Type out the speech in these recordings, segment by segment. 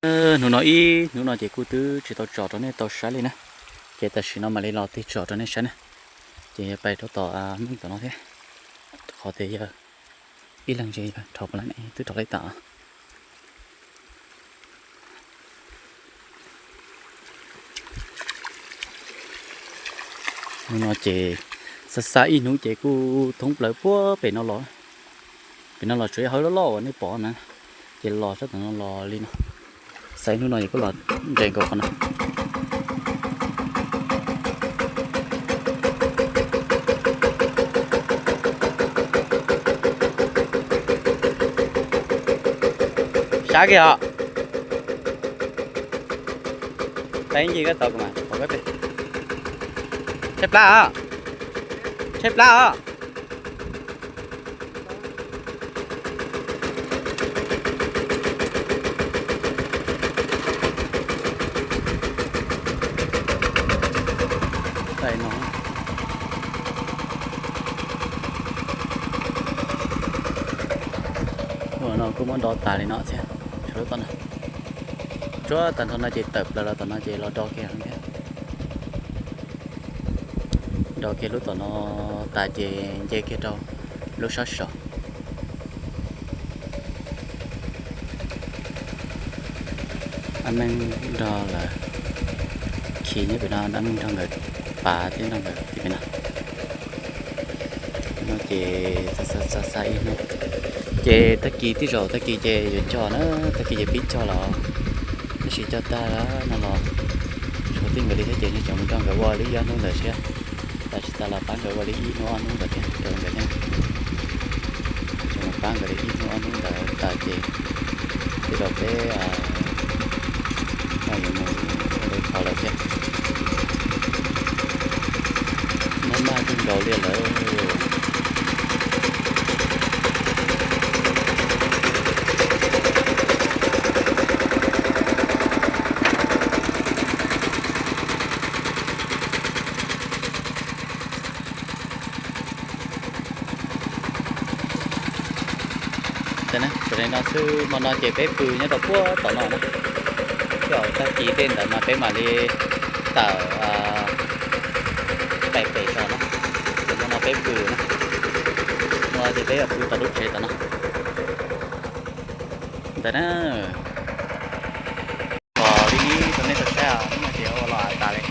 Hnub no ib hnub no ces kuj twb tsis tau tsom rau nej tau saib li na, ces tam sim no mam li los tig tsom rau nej saib na. Ces yog pais rau tom meej tom no thiab, qhov tias yog ib leeg ces yog rho pov leej twb rau li tas. Hnub no ces xa xa ib hnub ces kuj thoob plaws puag pem no los, pem no los tsuas yog hawv loj loj uas nej pom na, ces los sab tom no los li no. Xa ib hnub no ces kuj los nres nkaus qhov no. Sab kiag os. Peb ncig koj tau mas, tshaib plab os, tshaib plab os. Ua no kuj muab do tas li no thiab, lub tom no. Tsuab tag nrho no ces tawm plaws los tom no ces los do kiag thiab. Do kiag lub tom no tas ces nce kiag rau lub sab saud. Dab Meej nrog lawv khi nyob pem no, Dab Meej nrog nkawd pav thiab nrog nkawd khi pem no. No ces xa xa xa ib hnub, ces tag kis tej zaum tag kis ces yuav cog na, tag kis ces pib cog los, tab sis cog tag no los tshuav tib nkawd li thiab ces nws cov mus nrog nkawd ua li ob hnub ntawd thiab, tas tsis tas los pab nkawd ua li ib hnub ob hnub ntawd thiab rau nkawd thiab. Ces mus pab nkawd li ib hnub ob hnub ntawd tas ces tej zaum peb yuav mus ua li qhov lawm thiab. Maj maj kawg nkaus li lawm. Tam li no xwb, hmo no ces peb pw nyob rau puag tom no na. Tej zaum tag kis tej ntawd mas peb mam li tawm pem pem zos na. Ces hmo no peb pw na, hmo no ces peb yuav pw tom lub tsev tom no ntawd na. Pom li ib rau nej tau saib os, hnub no ces ua los tas li.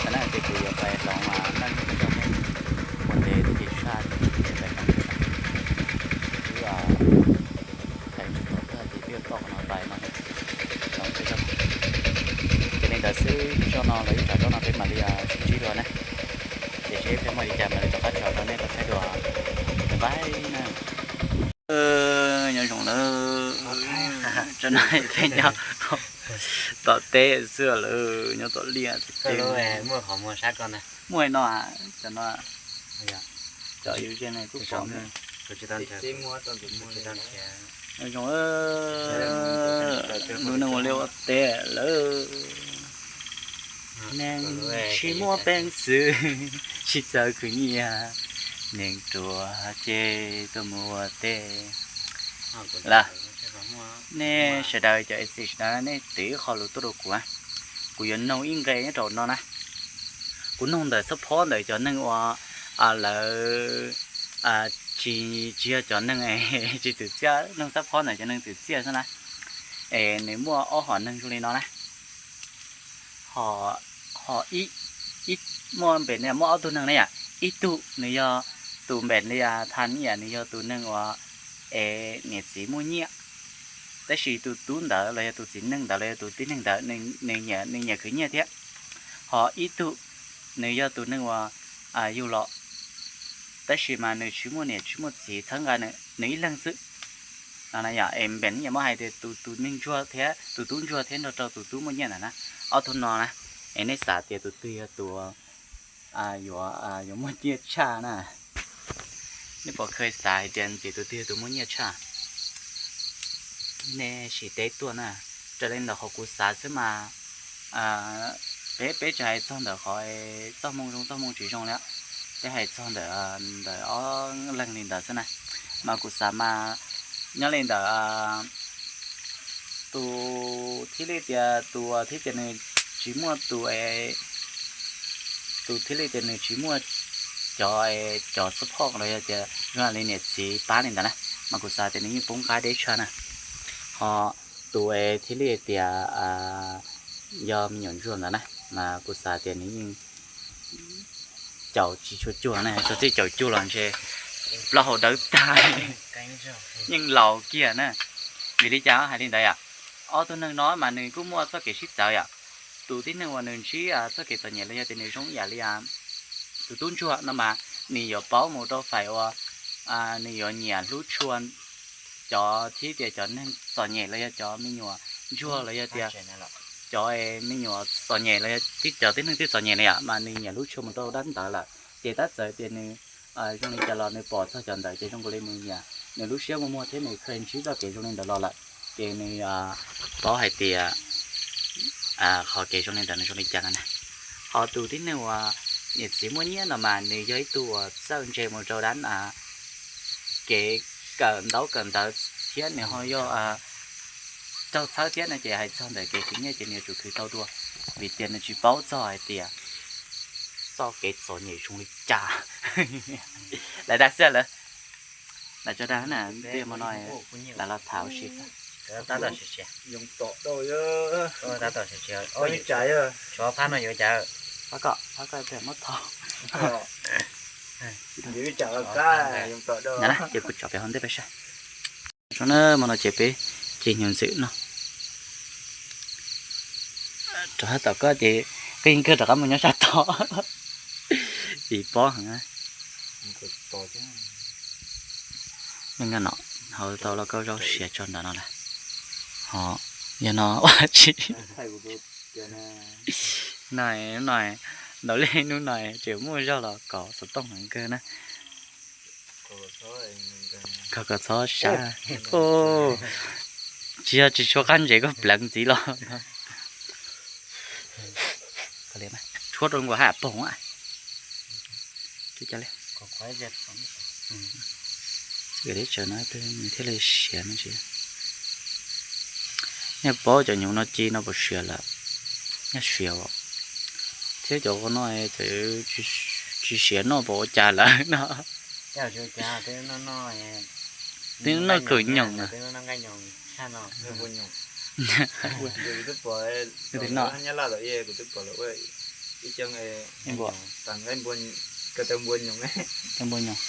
Tam no ces kuv yuav pais hloov neej coj nej ua ntej tus ces saj ces pais hloov. Wb hais tsis tau tag ces peb yuav toj qhov no pais no. Ces li ntawd xwb, zoj no los ib tsam zoj no peb mam li sib ntsib dua na. Ces seb peb muaj li cas mam li rov qab tso rau nej tau saib dua. Bye bye na. Nyob zoo lawm, tso no peb nyob tom teb xwb lawm, nyob tom liaj. Muaj no, cov no, cov yus ze ne kuj pom. Nyob zoo, lub neej ua liaj ua teb lawm. Neeg tsis muaj peev xwm, tsis txawj khwv nyiaj, neeg ruam ces tuaj mus ua teb lawm. Nej sawv daws cov ej xis sawv daws nej twv qho lus tuaj rau kuv, kuv yuav noog ib nqe nyob rau no na. Kuv noog ntawm xab phob ntawm cov neeg uas lawv tsis, tsis yog cov neeg tsis txwm txiaj, noog xab phob ntawm cov neeg txwm txiaj xwb na. Es nws muaj ob hom neeg zoo li no na. Ho, ho ib, muaj npe ne, muaj ob tug neeg ne yom. Ib tug nws yog tus npe li Tha Nyiaj, nws yog tus neeg uas es niam txiv muaj nyiaj, tab sis tus tub ntawd los yog tus txiv neej ntawd los yog tus tib neeg ntawd nws nyiam, nws nyiam khwv nyiaj thiab. Ho ib tug nws yog tus neeg uas yug los, tab sis mas nws tsis muaj niam tsis muaj txiv txhawb nqa nws, nws ib leeg xwb. No na yom, es npe ne yom, muab hais tias tus, tus neeg ntsuag thiab tus tub ntsuag thiab nrog rau tus tub muaj nyiaj ntawd na. Ob tug no na, es nej xav tias tus twg yog tus yuav, yuav muaj nyiaj tshaj na? Nej puas kheev xav hais tias ntxiv tus twg yog tus muaj nyiaj tshaj? Nej sim teb tuaj na. Raws li ntawm qhov kuv xav xwb mas, peb, peb tsis hais txog ntawm qhov txoj hmoo zoo txoj hmoo tsis zoo li, peb hais txog ntawm, ntawm ob leeg li ntawd xwb na. Mas kuv xav mas nyob li ntawm Tus thiaj li tias tus thiab tias nws tsis muaj tus, tus thiaj li tias nws tsis muaj cov, cov support los yog tias zoo li niam txiv pab li ntawd na, mas kuv xav tias nws yeej poob qab deb tshaj na. Ho tus es thiaj li tias yog me nyuam ntsuag ntawd na, mas kuv xav tias nws yeej caum tsis tshua cuag na, txog txij caum cuag los ntshe plaub hau dawb tag, yeej laus kiag na. Vim li cas hais li ntawd yom? Ob tug neeg no mas nws kuj muaj txoj kev sib txawv yom. Tus tib neeg uas nws ntsib txoj kev txom nyem los yog tias nws zoo yam li tus tub ntsuag no mas nws yuav paub mus rau fais uas nws yuav nyiam hlub tshua cov thiab tias cov neeg txom nyem los yog cov me nyuam ntsuag los yog tias cov me nyuam txom nyem los yog cov tib neeg twb txom nyem na yom, mas nws nyiam hlub tshua mus rau dab ntawd lawm. Ces tab txawm tias nws zoo li cas los nws pom txog cov ntawd ces zoo li nws nyiam, nws lub siab muag muag thiab nws kheev ntsib txoj kev zoo li ntawd los lawm, ces nws paub hais tias qhov kev zoo li ntawd nws zoo li cas no na. Ho tus tib neeg uas niam txiv muaj nyiaj no mas nws yog ib tug uas txawj ntse mus rau dab kev kawm ntaub kawm ntawv thiab nws ho yog raug txhawb thiab no ces hais txog ntawm kev khwv nyiaj ces nws yuav tsum khwv tau dua, vim tias nws tsis paub txog hais tias txoj kev txom nyem zoo li cas. Lawv dag xwb lawm. Lawv tso dag na, tej hmo no lawv los tham ua si xwb. Phab no yuav cas? Phab koj, phab koj muab thau. Ces kuv tso pem hauv ntej peb saib. Zoo na, hmo no ces peb cig hnyuv ntxwm no. Rov qab tom koj ces koj yeej kawg rov qab mus nyob sab tod. Vim pob heev. Nkag no, hau tau lauj kaub zaub siav tso ntawm no lawm. Ho yog no ua tsi? No, no, ntaus li hnub no tseem muaj zog los kov xov tooj heev kawg na. Kov kom txhob sab. Tsis yog tsis tshua qab ntses koj pleev ntxiv los. Tshuab rau nkaus haj poog. Teb chaws no nws thiaj li siav no tsis. Nyaj paub cov hnyuv no ci no puas siav lawm. Nyaj siav thiab cov qhov no txawm tsis siav noj puas ua cas lawm no. Twb noj kawm nyoos na. Npua nyoos.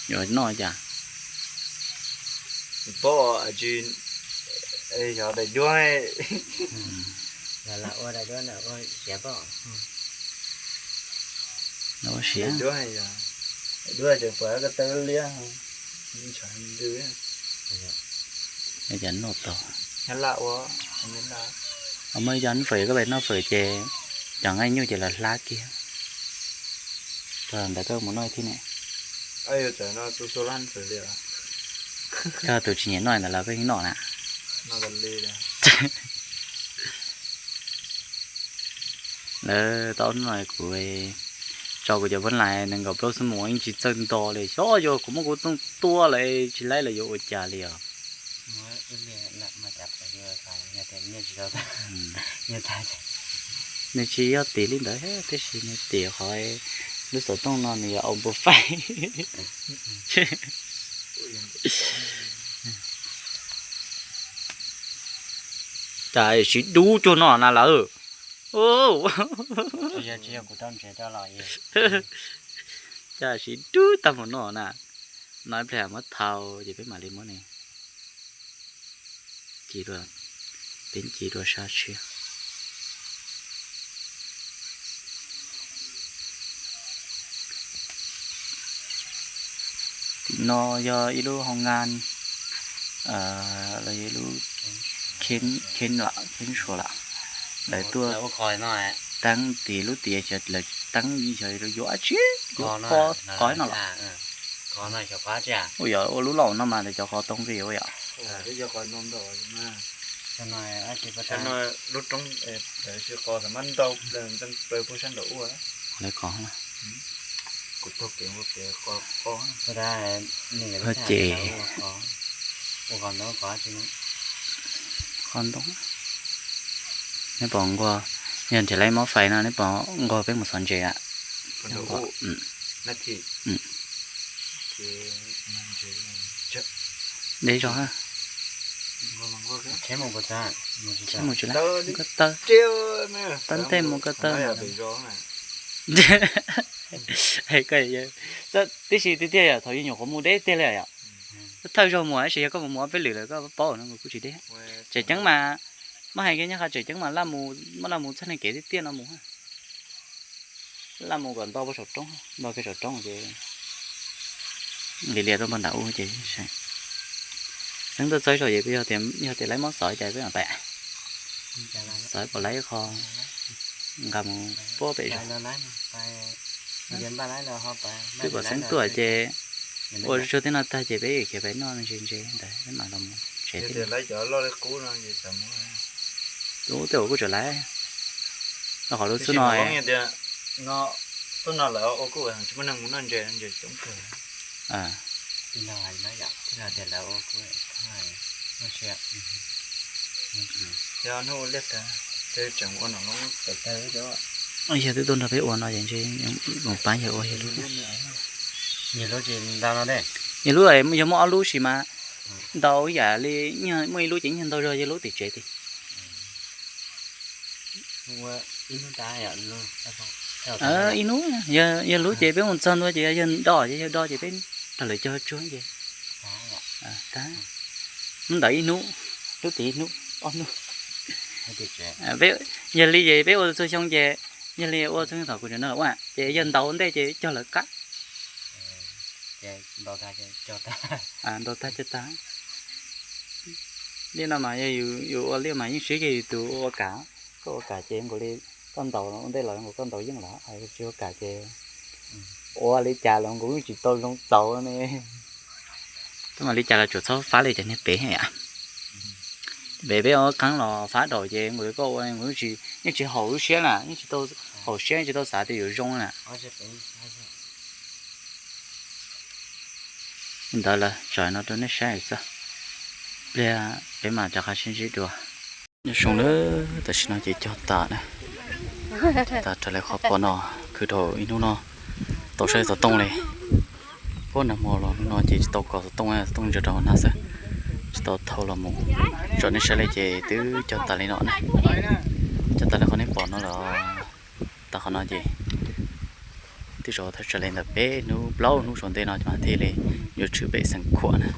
Yuav noj cas? Paub tsis, yog daim duab. Ua siav. Daim duab ces puas ko taw liab. Cas noj tau. Muaj ib co noj fawm, koj pem noj fawm ces cov nqaij nyuj ces lawv hlab kiag. Ntawd koj mus noj thiab ne. Koj tus tsis nyiam noj ntawd los koj yeej noj na. Lawv tau no kuv tso kuv cov pab lais nees nkaum plaub xub mus yeej tsis txawj nto li, xyov yog kuv muab kuv txooj tua lawm tsis laib los yuav ua cas li os. Nws tsis yog tim li ntawd thiab, tab sis nws tim qhov lub xov tooj no nws yog au npua faij. Cas siv dub cuag no na lawm. Cas siv dub tag mus no na. No ib pliag muab thau ces peb mam li muab ne. Ci dua, peb ci dua sab tshiab. Tim no yog ib lub hoo ngan los yog ib lub kheeb lam kheeb suav lam. Lawv tuaj teeb tim lub tiav xyov lawv teeb xyov yuav dab tsi, yuav qo qo no los. Ua yog ua lub laum no mas lawv cov qo too nqi ua yom. Lawv qo ces Qhov ntoo. Neb pom nquag, yog nrhiav lawv mob fais no neb pom nquag peb mus xov ntses a. Deb zog. Mus tsis lawm, ko taw, taw ntej mus ko taw. Tib si tiag tiag yom, thaum yus nyuam qhuav mus deb tiag li yom. Thawj zaug mus tab sis yog koj mus mus ob peb lwm lawm koj paub no kuj tsis deb. Tseem ceeb mas, muab hais kiag nyob qhov tseem ceeb mas laj mus, muab laj mus txog neeg kev tiag tiag no mus. Laj mus kom nto puag saum roob, nto kiag saum roob ces li lias rau npog nram ub ces xeeb tuaj txog zog ces yog tias lawv mob xov cas peb mam pais xov pom lawv ib qho nqa mus puab pem zog. Twb pom xeeb tuaj ces ua tsuag tib no tag ces peb khiav pais noj ntse ntse ntawd peb mam los mus tsev thiab. Lub tej uas kuj tseem laiv, qhov lub xub no, yog twb tuaj nrog peb ua no ces ntshe mus pab yawg ua yawg lub. Yawg lub yog muaj ob lub sis mas ntau yam li, muaj ib lub ces nyiag ntau zog yawg lub tim tsev tiag. Ib hnub, yawg lub ces peb mus txog ntua ces yog yawg do ces yawg do ces peb nrog lawv cog tsuag ces tag. Ntawd ib hnub, lub tim ib hnub, ob hnub. Yog li ces peb ua txhua xyoo ces, yog li ua txhua xyoo thaum kuv tseem nrog lawv ua ces yawg ntaus ntej ces cog lawv qab. Ntaus tag cog tag. Li no mas yog yus ua liaj mas yeej siab kiag yus tus ua kam. Koj ua kam ces nkaus li koj ntaus ua ntej los nkaus koj ntaus yeej los, tsis ua kam ces ua li cas los nkaus yeej tsis tau zoo txaus ne. Tab mas li cas los tsuas txhob fab li cov niag pem. Pem peb ua qeeb los fab daus ces nkaus li koj ua nkaus yeej tsis haum lub siab na, yeej tsis tau haum siab, yeej tsis tau xav tias yuav zoo na. Li ntawd los tso no rau nej saib xwb, pliag peb mam rov qab sib ntsib dua. Nyob zoo na, tam sim no ces cog tas na, cog tas raws li qhov pom no, khwv dhau ib hnub no tau saib xov tooj li. Puag nag hmo los hnub no ces tsis tau kos xov tooj, xov tooj ntsia rau hauv hnab xwb, tsis tau thau los mus tso nej saib li ces twb cog tas li no na. Cog tas li qhov nej pom no los tas qhov no ces twb zov thaj tsam li ntawm peb hnub plaub hnub saum ntej no mas thiaj li yuav tshwm pem xeev Khuam na.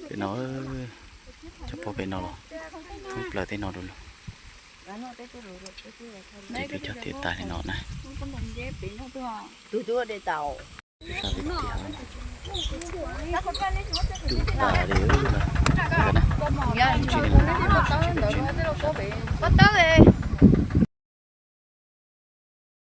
Pem no, cog puag pem no los thoob plaws tej no rau lawm. Ces twb cog tiav tas li no na. Tus twb ua de tau. Tus tas li, tus tas li, tus tas li. Pob tawb.